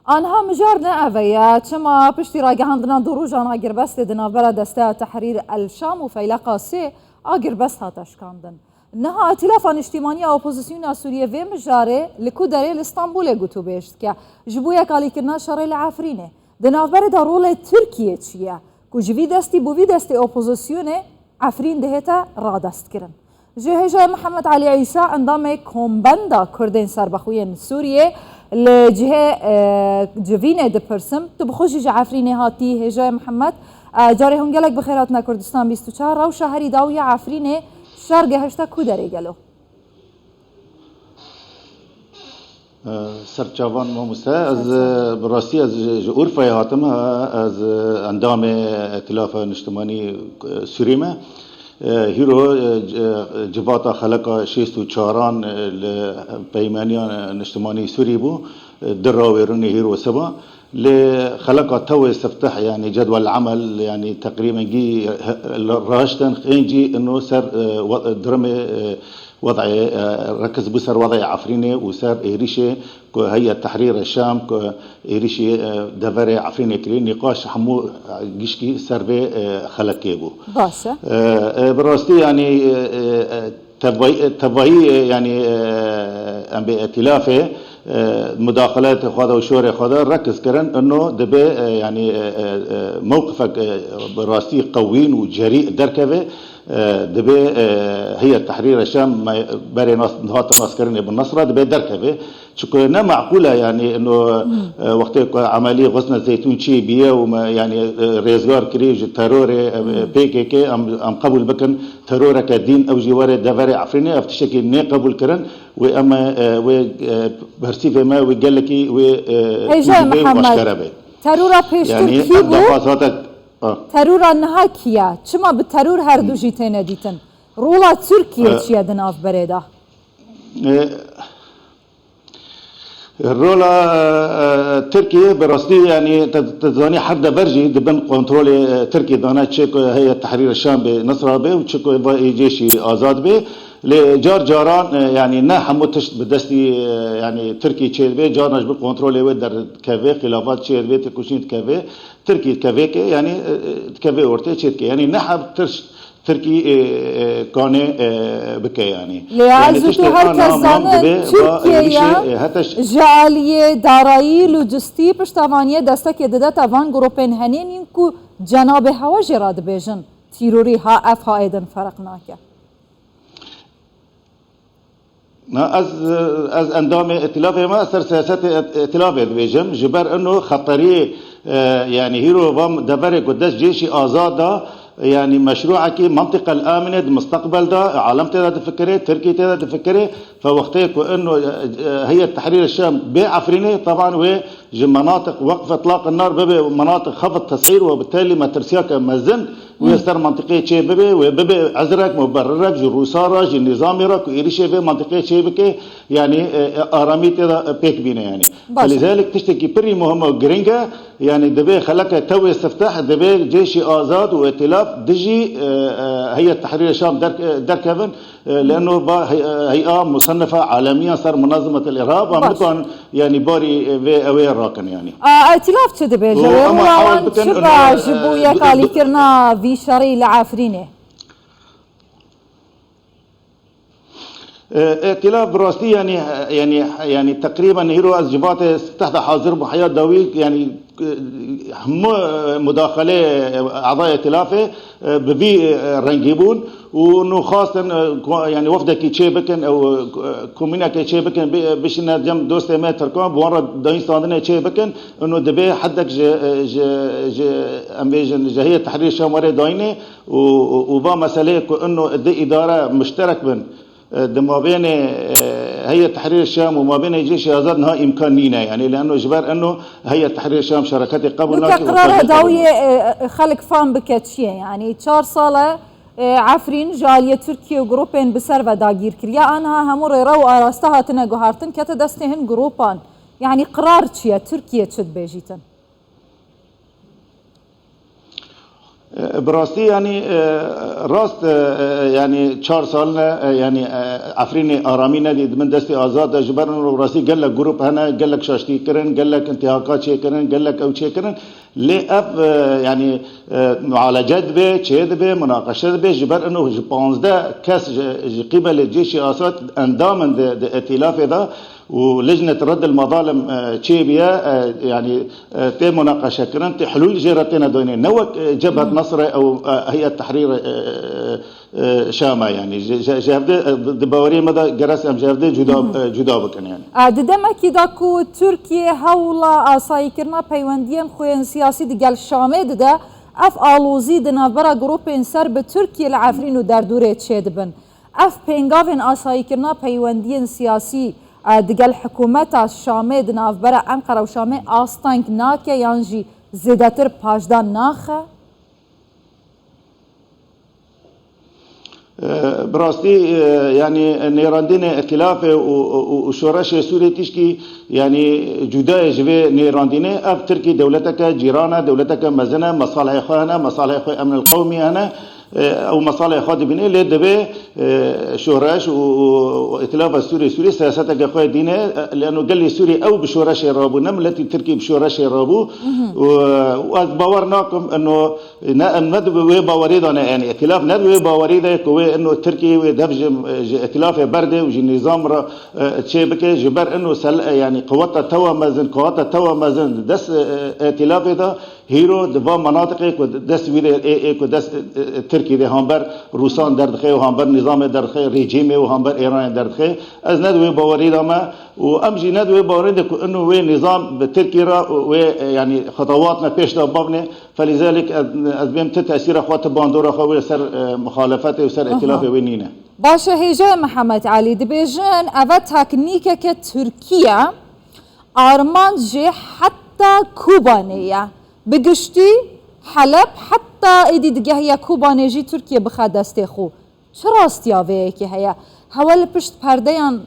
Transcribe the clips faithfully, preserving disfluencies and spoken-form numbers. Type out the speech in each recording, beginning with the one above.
Anha mijar ne ev e ye, çima piştî ragihandina du rojan agirbestê di navbera Desteya Tehrîr El Şam û Feyleqa Sê agirbest hate şikandin. Niha Îtîlafa Niştîmanî ya Opozisyona Sûriyê vê mijarê li ku derê li Stenbolê gotûbêj dike ji bo yekalîkirina şerê li Efrînê. Di navberê de rolê Tirkiyê çi ye? Ku ji vî destî bo vî destê opozisyonê Efrîn dihête radestkirin. Ji hêjayê Mihemed Elî Îsa, endamê Kombenda Kurdên Serbixwe yên Sûriyê, li cihê, e, civînê dipirsim, tu bi xwe jî ji Efrînê hatî, hêjayê Mihemed? E, carê hûn gelek bi xêr hatine Kurdistan bîst û çar. Rewşa herî dawî ya Efrînê, şer gehişte ku derê gelo? Serçavan mamoste, ez, e, bi rastî ez ji, ji Urfayê hatim, e, ez, e, endamê Îtîlafa Niştimanî, e, Sûrî me. E, hîro, e, c-, e, civata xeleka şêst û çaran, e, li Peymaniya Niştimanî Sûrî bû. E, di rawêrûnê hîro siba. Lê xeleka tewê sifteh, yanî cedwel emel, yanî teqrîben gî, e, li rahiştin xêncî ino ser, e, we-, durumê, e, wed'ê, e, rekiz bû ser wed'ê Efrînê û ser êrîşê ku Heyet Tehrîr Şam ku êrîşî, e, deverê Efrînê kirî, nîqaş hemû, e, gişkî ser vê, e, xelekê bû. Baş e. E, e, bi rastî, yanî, e, e, e, tevayî, e, tevayî, e, yanî, e, em bê Îtîlafê, e, mudaxaletê xwe de û şorê xwe de rekiz kirin, ino dibê, e, yanî, e, e, e, mewqifek, e, bi rastî qewîn û cerî derkeve. E, dibê, e, Heyet Tehrîr Şam me-, berê nas-, hate naskirinê bi Nasra dibê derkeve. Çiku ne meqûl e, yanî, ino, e, wextê ku emelî Xusna Zeytûn çê bîye û me, yanî, e, rêzgar kirî ji terorê, e, P K K, em, em qebûl bikin, teroreke dîn, ew jî were deverê Efrînê, ev tiştekî nê qebûl kirin. Wê em, e, wê, e, bersîvê me, wê gelekî, wê, e, Hêjayê wê Mihemed, aşkere be. Terora pêştir Yanî, kî ev bû? Daxwaz hate, a. Terora niha kî ye? Çima bi teror her du jî têne dîtin? Rola Tirkiye E. çi ye di navberê de? E, rola, e, Tirkiye bi rastî, yanî, te, te zanî her dever jî di bin kontrolê, e, Tirkiye de ne, çi ku Heyet Tehrîr Şam bê, Nasra bê û çi ku va ê cêşî azad bê. Lê car caran, e, yanî ne hemû tişt bi destî, e, yanî Tirkî çêdibe, carna ji bin kontrolê wê derdikeve, xilafat çêdibe, têkoşîn dikeve, Tirkî dikeve ke, yanî, e, e, dikeve ortê çêdike. Yanî ne her tişt Tirkî, e, e, kanê, e, bike yanî. Lê Yanî ez û tu tiştê her a kes nam nam zanin, dibe, va Tirkiye êrişê, ya e, heta ş- ji aliyê darayî, lojistî, piştevaniyê destekê didete van grûpên henên yên ku cenabê hewe jê re dibêjin tîrorî, ha ev ha êdin ferq nake. Na, ez, ez endamê îtîlafê me, ser siyasetê ît-, îtîlafê dibêjim. Ji ber ino xeteriyê, e, yanî hîro va deverê ku dest cêşî azad da, yanî meşrûekî, mentiqel amine di mustaqbel de, alem tê de difikirê, Tirkî tê de difikirê. Fe wextê ku ino, e, e, Heyet Tehrîr Şam bê Efrînê, teban wê ji menatiq weqf itlaq nar bibe menatiq xeft tesîr û bi telî metirsiyake mezin, wê ser mentiqê çê bibe, wê bibe ezrek, muberrirek ji Rûsa re, ji nîzamê re ku êrişê vê mentiqê çê bike, yanî, e, e, aramî tê de, e, pêk bîne yanî. Baş e. Lîzalik tiştekî pirî muhim û giring e, yanî divê xeleke tewê sifteh, divê cêşî azad û îtîlaf dijî, e, e, Heyet Tehrîr Şam derk-, e, derkevin, e, leno va hey-, e, hey'a musennifa alemiyan ser munazimetel îrhab, em Baş. Bikan, yanî barî, e, vê ewê rakin yanî. A, îtîlaf çi dibêje? Û Wê ema rola hewal wan bikin çi ino, be ji bo e, yekalîkirina vî şerî li Efrînê? E, îtîlaf bi rastî, yanî, yanî, yanî teqrîben hîro ez civatê sifteh de hazir bû heya dawî, yanî, e, hemû, e, mudaxelê, e, adayê îtîlafê, e, bi vî, e, rengî bûn û nû xwastin, e, ku, yanî wefdekî çê bikin, ew, e, komînekê çê bikin, bi-, bişîne cem dostê me Tirkan, bi wan re dayîn standinê çê bikin, û nû dibê hedek ji, e, ji, ji, em bêjin, ji Heyet Tehrîr Şam were dayînê, û, û, û va meseleyê ku ino di îdare muşterek bin, e, di mabênê, e, Heyet Tehrîr Şam û mabênê Cêşê Azad niha îmkan nîne. Yanî, li eno ji ber eno Heyet Tehrîr Şam şereketê qebûl Nûke nake û qirara qebûl dawiyê, nake. E, e, xelk fam bike çi ye? Yanî, çar sal e, e, Efrîn ji aliyê Tirkiye û grûpên bi ser ve dagîr kiriye. Aniha hemû rêre û araste hatine guhertin, kete destê hin grûpan. Yanî, qirar çi ye? Tirkiye çi dibêjîtin? E, bi rastî, yanî, e, rast, e, e, yanî çar sal ne, e, yanî, e, Efrînê aramî nedî, di bin destê azad de, ji ber ino rastî gelek grup hene, gelek şaştî kirin, gelek intihaka çêkirin, gelek ew çêkirin. Lê ev, e, yanî, e, mualece dibe, çê dibe, munaqeşe dibe, ji ber ino ji panzdeh kes ji, ji qîbelê Cêşî Asad endam in di, di îtîlafê de û Lijnet Reddil Mezalim, e, çêbûye, e, yanî, e, tê munaqeşekirin, tê hilûl jê re têne doyne. Ne wek, e, Cebhet Nesre ew, e, Heyet Tehrîr, e, e, e, Şam e, yanî. Ji, ji, ji hevdê, e, di, di baweriyê me de geres em ji hevdê cuda, e, cuda bikin, yanî. E, di demekî de ku Tirkiye hewla asayîkirina peywendiyên xwe yên siyasî digel Şamê dide, ev alozî di navbera grûpên ser bi Tirkiye li Efrîn û derdorê çêdibin. Ev pêngavên asayîkirina peywendiyên siyasî, e, digel hikûmeta Şamê di navbera Enqere û Şamê asteng nake yan jî zêdetir paşdan naxe? E, bi rastî, e, yanî nêrandinê îtîlafê û, û, û şoreşê Sûrê tişkî, yanî cuda ye ji vê nêrandinê. Ev Tirkî dewleteke cîran e, dewleteke mezin e, mesalihê xwe hene, mesalihê xwe emnil qewmî hene. E, ew mesalihê xwe dibîne, lê divê, e, şoreş û, û, û îtîlafa Sûrê, Sûrê siyaseteke xwe dîne, e, leno gelê Sûrê ew bi şoreşê rabû, ne miletî Tirkî bi şoreşê rabû. Û, û ez bawer nakim eno Ne, em ne di wê bawerî de ne, yanî îtîlaf ne di wê bawerî de ku wê ino Tirkiye wê dev ji, ji îtîlafê berde û ji nîzam re, e, çê bike, ji ber ino sel-, e, yanî quweta tewa mezin, quweta tewa mezin di dest, e, e, îtîlafê de hîro di va menatiqê ku dest wî de ê, ê ku dest, e, e, Tirkiye de hamber Rûsan derdixe û hamber nîzamê derdixe, rejîmê û hamber Îranê derdixe. Ez ne di wê bawerî de me û em jî ne di wê bawerî de ku ino wê nîzam bi Tirkiye re û wê, e, yanî xetewatine pêş de bavne. Felîzelîk ez, ez bêm ti tesîra xwe, ti bandora xwe wê ser, e, muxalefetê û ser Aha. îtîlafê wê nîne. Baş e, hêja ye Mihemed Elî. Dibêjin eve teknîkeke Tirkiye armanc jê heta Kobanê ye. Bi giştî Heleb heta êdî digehiye Kobanê jî Tirkiye bixe destê xwe. Çi rastiya vê yekê heye? Hewe li pişt perdeyan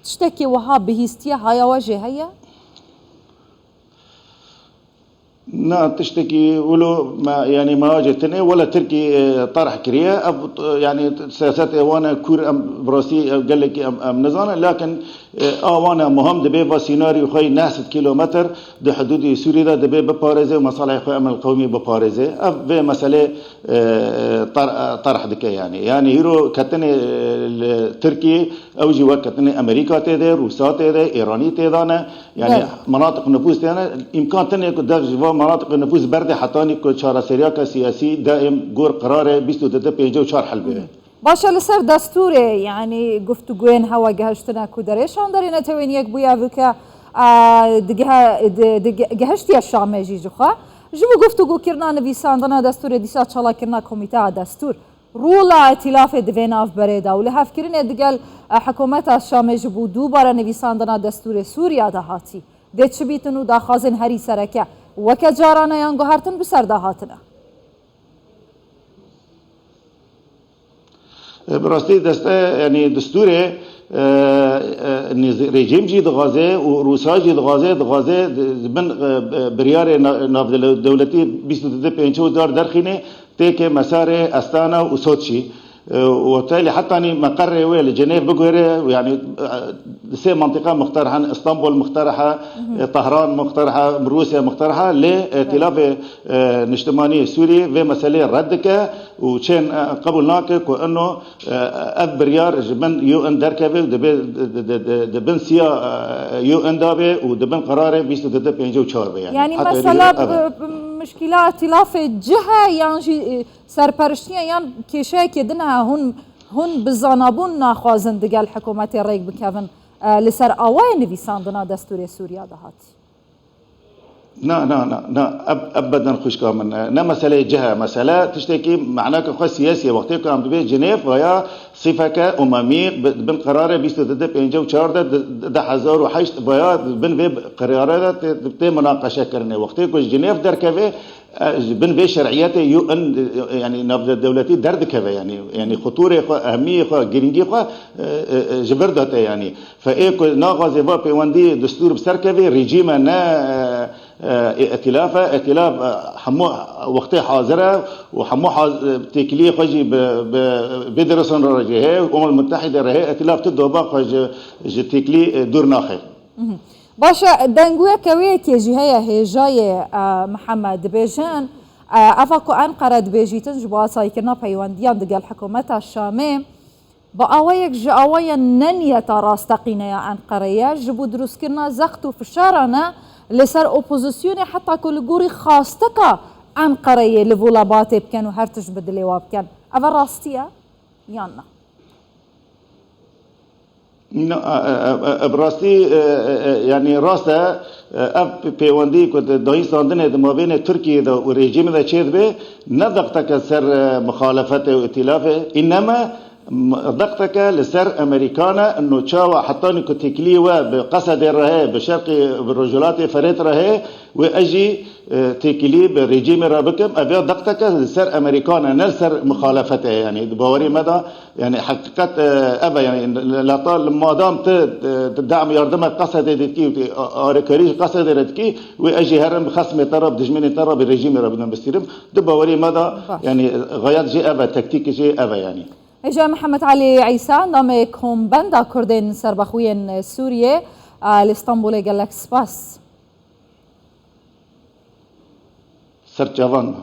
tiştekî wiha bihîstiye, haya we jê heye? Na, tiştekî wilo me, yanî me acê tune wele Tirkî, e, tarh kiriye. Ev, e, yanî siyasetê wan e kûr em bi rastî, e, gelekî em, em nizanin. Lakin, e, a wan e muhim dibe va sînaryo xwe yî neh sed kîlometr di hidûdê Sûrî de dibe biparêze û meseleyê xwe emnil qewmî biparêze. Ev vê meselê, e, tar-, e, tarh dike yanî. Yanî hîro ketinê, e, li Tirkî, ew jî wek ketinê Amerîka tê de, Rûsa tê de, Îranî tê de ne. Yanî Belê. Menatiq nifûs têne, îmkan tune ku dev ji van menatiq nifûs berde hetanî ku çareseriyeke siyasî daîm gor qirarê bîst û du pêncî û çar hel bibê. Baş e, li ser destûrê, yanî guftûgoyên hewa gehiştine ku derê şandarê Netewên Yekbûyî bike, e, digehe-, di-, di-, gehiştiye Şamê jî ji xwe. Ji bo guftûgokirina nivîsandina destûrê dîsa çalakirina komîteya destûr. Rola îtîlafê di vê navberê de û lihevkirinê digel, e, hikûmeta Şamê ji bo dubare nivîsandina destûrê Sûriya de hatî. Dê çi bîtin û daxwazên herî sereke weke carane yan guhertin bi ser de hatine? E, bi rastî deste, yanî destûrê, e, e, nîz-, rejîm jî dixwaze û Rûsa jî dixwaze, dixwaze di, di bin, e, e, biryarê na-, navdewletî bîst û du pêncî û dar derxîne, Têkê Mesarê, Astana û Soçî. E, û telî hetanî meqerê wê li Cenêv biguhere, yanî, e, sê mentiqa muqterih in, Îstanbul muqterih e, e, Tehran muqterih e, Rûsya muqterih e, lê, e, Evet. Îtîlafê, e, Niştimanî Sûrî vê meselê red dike û çên, e, qebûl nake ku ino, e, ev biryar ji bin U N derkeve û dibe, di, di, di, di bin siya, e, U N de be û di bin qerarê bîst û du pêncî û çar be, yanî. Yanî Heta mesela, hêrî ev e. bi, bi mişkîla îtîlafê cih e yan jî, e, serperiştiye yan kêşeyekê din e, hûn, hûn bi zanabûn naxwazin digel hikûmetê rêk bikevin, e, li ser awayê nivîsandina destûrê Sûriya de hat? Na, na, na, na. Eb-, ebeden xwişka min. Ne meseleyê cih e. Mesele tiştekî maneke xwe siyasî ye. Wextê ku em dibê Cinêv veya sîfeke umemî bi, bin qerarê bîst û du pêncî û çar de, di, di hezar û heşt veya bin vê qerarê de tê, tê munaqeşe kirinê. Wextê ku ji Cinêv derkeve, e, ji bin vê şer'iyetê U N, e, yanî navdewletî derdikeve, yanî, yanî xuturê xwe, ehmiyê xwe, girîngî xwe, e, e, e, ji vir de te, yanî. Fe ê ku naxwaze va pêwendî destûr bi ser kevê, rejîm e, ne, e, E, îtilaf e, îtilaf, e, hemû wextê hazir e û hemû haz-, têkiliyê xwe jî bi, bi, bi dirisin re jî heye, Umem Mutehîde re heye, îtilaf tu doba xwe ji, ji têkilî, e, dûr naxe. Baş e, dengûyeke wê yekê jî heye hêjayê, e, Mihemed, dibêjin, e, eva ku Enqere dibêjîtin ji bo asayîkirina peywendiyan digel hikûmeta Şamê, bi awayek ji awayên ne niyeta rasteqîne ya Enqereyê ye, ji bo dirustkirina zext û fişaran e li ser opozisyonê, heta ku li gorî xastika Enqereyê li Vûlebatê bikin û her tişt bi dilê wa bikin. Ev rastî ye yan na? Na, e, e, e, e, bi rastî, e, e, e, yanî rast e, e, ev pêwendî ku di dayînsandinê di mabênê Tirkiyê de û rejîmê de çêdibe, ne dexteke ser, e, mixalefetê û îtîlafê, îneme m-, dexteke li ser Amerîkan e, ino çawa hetanî ku têkilî we bi Qesedê re heye, bi şerqê, bi rojhilatê Ferêt re heye, wê ez jî, e, têkilî bi rejîmê re bikim, ev ya dexteke li ser Amerîkan e, ne li ser mixalefetê ye. Yanî di bawerî me de, yanî heqîqet, e, ev e, yanî leta li madam tu, e, tu dem yardemek Qesedê dikî û tu a-, arekarî ji Qesedê re dikî, wê ez jî herim bi xesmê te re, bi dijminê te re, bi rejîmê re bidim bistîrim. Di bawerî me de, Baş. Yanî xeyat jî ev e, tektîk jî ev e yanî. Hêja Mihemed Elî Îsa, namê Kombenda Kurdên Serbexwiyên Sûriyê, e, li Stenbolê, gelek spas. Ser çavan.